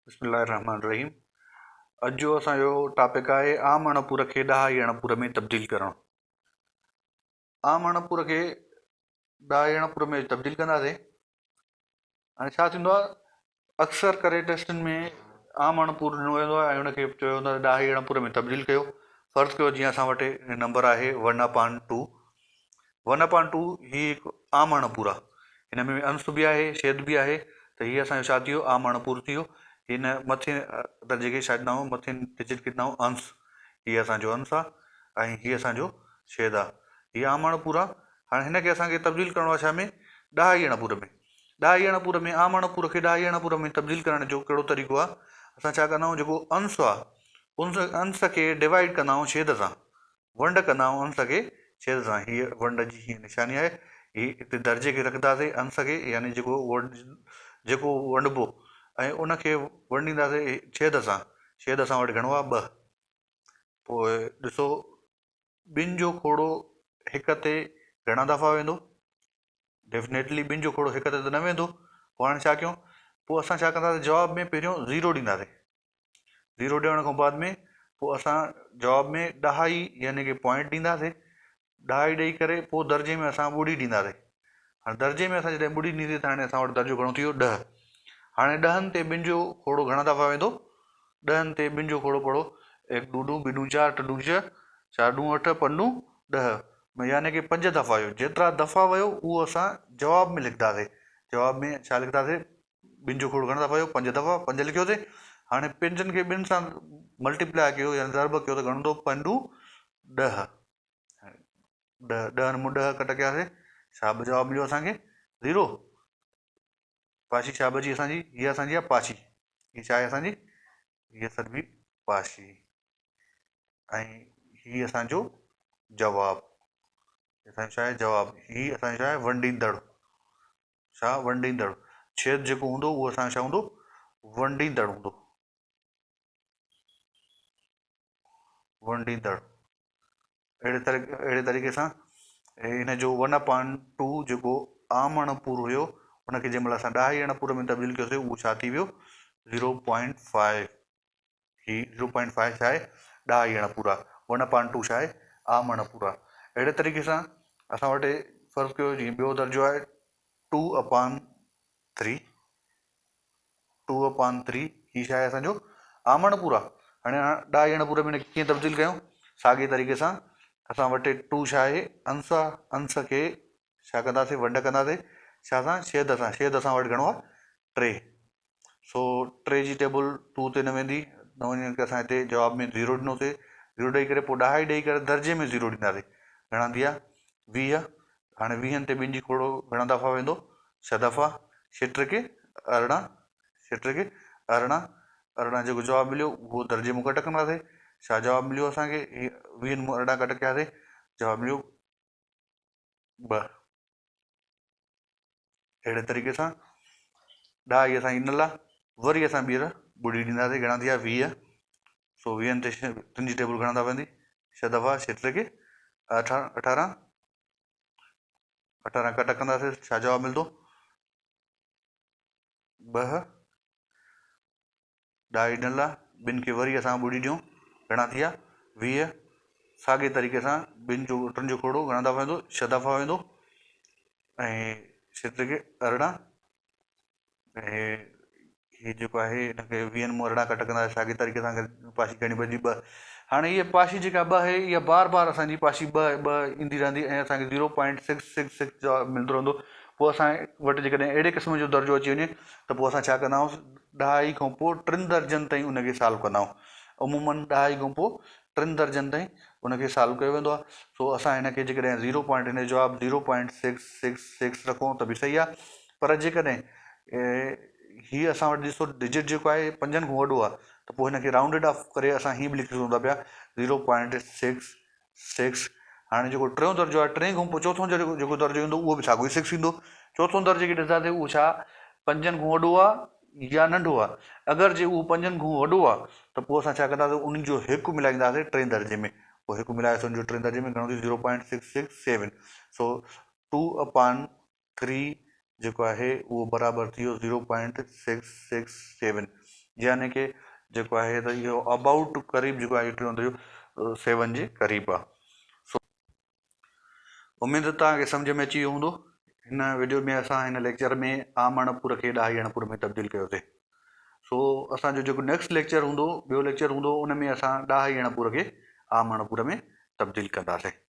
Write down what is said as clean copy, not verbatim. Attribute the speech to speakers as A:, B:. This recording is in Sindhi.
A: بسم الله الرحمن الرحيم اڄ جو اسان جو ٽاپڪ آهي عام اڻپور کي ڏهائي اڻپور ۾ تبديل ڪرڻ. عام اڻپور کي ڏهائي اڻپور ۾ تبديل ڪنداسين. هاڻي ڇا ٿيندو آهي اڪثر ڪري ٽيسٽن ۾ عام اڻپور ڏنو ويندو آهي ۽ ان کي چيو ويندو آهي ڏهائي اڻپور ۾ تبديل ڪيو. فرض ڪيو جيئن اسان وٽ نمبر آهي one upon two, one upon two هي هڪ عام اڻپور آهي. هن ۾ انس به آهي شيد به آهي ته هي اسان جو ڇا ٿي ويو عام اڻپور ٿي ويو. هن مٿين درجي کي ڇا ڏنائون مٿين ڊجٽ کي ڏنائون انس. هي اسان جو انس آهي ۽ هي اسان جو شيد آهي. هي عام اڻپور آهي. هاڻي هن کي اسان کي تبديل ڪرڻو آهي ڇا ۾ ڏهائي اڻپور ۾. ڏهائي اڻپور ۾ عام اڻپور کي ڏهائي اڻپور ۾ تبديل ڪرڻ جو ڪهڙو طريقو آهي؟ اسان ڇا ڪندا آهيون جيڪو انس آهي انس کي ڊوائيڊ ڪندا آهيون شيد سان. ونڊ ڪندا آهيون انس کي ڇيد سان. هيء ونڊ جي هيء نشاني آهي. هي هتي درجي کي رکنداسين انس کي يعني جيڪو ونڊ جيڪو ونڊبو ۽ ان کي ونڊينداسين ڇيد سان. ڇيد اسان وٽ گهڻو آهي ٻه. پوء ڏسو ٻن جو کوڙو هڪ تي گهڻا دفعا ويندو؟ ڊيفنيٽلي ٻن جو کوڙو هڪ تي ته نه ويندو. پوء هاڻي ڇا ڪيون؟ پوء اسان ڇا ڪنداسين جواب ۾ پهريون زيرو ڏينداسين. زيرو ڏيڻ کان بعد ۾ پوء اسان جواب ۾ ڏهائي يعني ڪي پوائنٽ ڏينداسي ڏهائي ڏئي ڪري پوء درجي ۾ اسان ٻڙي ڏينداسي هاڻي درجي ۾ اسان جڏهن ٻڙي ڏيندي ته هاڻي اسان وٽ درجو گهڻو ٿي ويو ڏهه هاڻي ڏهن تي ٻن جو کوڙو گهڻا دفعا ويندو ڏهن تي ٻن جو کوڙو پڙو هڪ ڏو ڏون ٻي ڏون چار ٽي ڏون ڇهه چار ڏون اٺ پنج ڏون ڏهه يعني ڪي پنج دفعا ويو جيترا دفعا ويو اهو اسان جواب ۾ لکنداسي جواب ۾ ڇا لکنداسي ٻن جو کوڙ گهڻا دفعا آيو؟ پنج دفعا، پنج لکيوسين. هاڻي پنجن کي ٻن سان ملٽيپلاء ڪيو يعني ضرب ڪيو ته گهڻو ٿيو؟ پنج ڏهه. ڏهه، ڏهن مون ڏهه ڪٽ ڪياسين، ڇا به جواب مليو اسان کي؟ زيرو. پاشي ڇا بچي اسان جي؟ هيء اسان جي آهي پاشي. هيء ڇا آهي اسان جي؟ هيء سڏبي پاشي. ۽ هي اسان جو جواب. اسان جو ڇا آهي؟ جواب. هي اسان جو ڇا آهي؟ ونڊيندڙ. ڇا ونڊيندڙ ڇيد جيڪو هوندو اهو اسان جو ڇا هوندو ونڊيندڙ هوندو ونڊيندڙ اهڙي طريقي اهڙي طريقي سان هن جو ون اپان ٽو جيڪو عام اڻ پور هيو ان کي جنهن مهل اسان ڏهائي اڻ پور ۾ تبديل ڪيوسي اهو ڇا ٿي ويو زيرو پوائنٽ فائيو هي زيرو پوائنٽ فائيو ڇا آهي ڏهائي اڻ پورا ون اپان ٽو ڇا آهي عام اڻ پورا اهڙي طريقي سان اسان وٽ فرض ڪيو جيئن ٻيو درجو آهي two upon three two upon three هي ڇا آهي اسانجو عام اڻ پورا هاڻي ڏهائي اڻ پوري ۾ ڪيئن تبديل ڪيون ساڳي طريقي سان اسان وٽ ٽو ڇا آهي انس آهي انس کي ڇا ڪنداسين ونڊ ڪنداسين ڇا سان شيد سان شيد اسان وٽ گهڻو آهي ٽي سو ٽي جي ٽيبل ٽو تي نه ويندي، نه وڃڻ ڪري اسان هتي جواب ۾ زيرو ڏنوسي، زيرو ڏئي ڪري پوء ڏهائي ڏئي ڪري درجي ۾ زيرو ڏينداسي، گهڻا ٿي ويا 20، هاڻي ويهن تي ٻن جي کوڙو گهڻا دفعا ويندو ڇهه دفعا، ڇهه ٽرڪي 18، ڇهه ٽرڪي 18، 18 جيڪو جواب مليو اهو درجي مان گهٽ ڪنداسي، ڇا جواب مليو اسان کي ويهن مان 18 گهٽ ڪياسي جواب مليو ٻه. اهڙي طريقي سان ڏهائي اسان جي ڏنل آهي وري اسان ٻيهر ٻڙي ڏينداسين گهڻا ٿي ويا 20 سو ويهن تي ٽن جي ٽيبل گهڻا دفعا ويندي ڇهه دفعا ڇهه ٽي ڪي اٺارهن اٺارهن ڪٽ ڪنداسين ڇا جواب ملندو ٻه ڏهائي ڏنل آ، ٻن کي وري اسان ٻوڙي ڏيون، گهڻا ٿي ويا؟ 20. ساڳئي طريقي سان ٻن جو ٽن جو کوڙو گهڻا دفعا ويندو؟ ڇهه دفعا ويندو ۽ ڇهه ٽي 18 ۽ هي جيڪو آهي هن کي ويهن مون 18 ڪٽ ڪندا ساڳئي طريقي سان پاشي گهڻي بچي ٻه. هاڻي هيء پاشي جيڪا ٻه آهي اها بار بار اسان جي پاشي ٻه ٻه ايندي رهندي ۽ اسان کي zero point six six six جواب ملندو رهندو. پوء اسان وٽ جيڪڏهن اهڙي قسم جو درجو اچي وڃي ته پوء اسان ڇا ڪندا آهيون ڏهائي کان پوء ٽن درجن تائين ان کي سالو ڪندا آهيون. عموماً ڏهائي کان پوء ٽن درجن تائين ان کي سالو ڪيو ويندو آهي. سو اسان هن کي جيڪڏهن زيرو پوائنٽ هن جو جواب zero point six six six رکون ته به صحيح آهي پر جيڪڏهن هي اسان وٽ ڏسو ڊجٽ جيڪو آهي پنجن کان وڏو آهي ته پوء هن کي رائونڊيڊ آف ڪري اسان هيئن به لکي سگهون ٿا پيا زيرو پوائنٽ سڪس سڪس هاڻي جيڪو ٽيون درجو آهي ٽئين کان پوء چوٿون جيڪو درجو ايندو اهو به ساڳيو ئي سڪس ايندو چوٿون درجي کي ڏسنداسين اهو ڇا پنجن کان وڏو آهي يا ننڍو آهي اگر جي اهو پنجن کان وڏو آهي ته پوء اسان ڇا ڪنداسين ان جو هڪ ملائينداسين ٽئين درجي ۾ پوء هڪ ملاياسين ان جو ٽئين درجي ۾ گهڻو ٿيو zero point six six seven so two upon three جيڪو آهي اهو برابر ٿي ويو zero point six six seven. يعني ڪي جيڪو آهي ته اهو ابائوٽ قريب جيڪو آهي ٽيون اڌ سيون جي قريب آهي. سو اميد ته توهان کي سمجهه ۾ اچي ويو هوندو. هن وڊيو ۾ اسان هن ليڪچر ۾ عام اڻپور کي ڏهائي اڻپور ۾ تبديل ڪيوسي. سو اسان جو جيڪو نيڪسٽ ليڪچر هوندو ٻيو ليڪچر هوندو ان ۾ اسان ڏهائي اڻپور کي عام اڻپور ۾ تبديل ڪنداسين.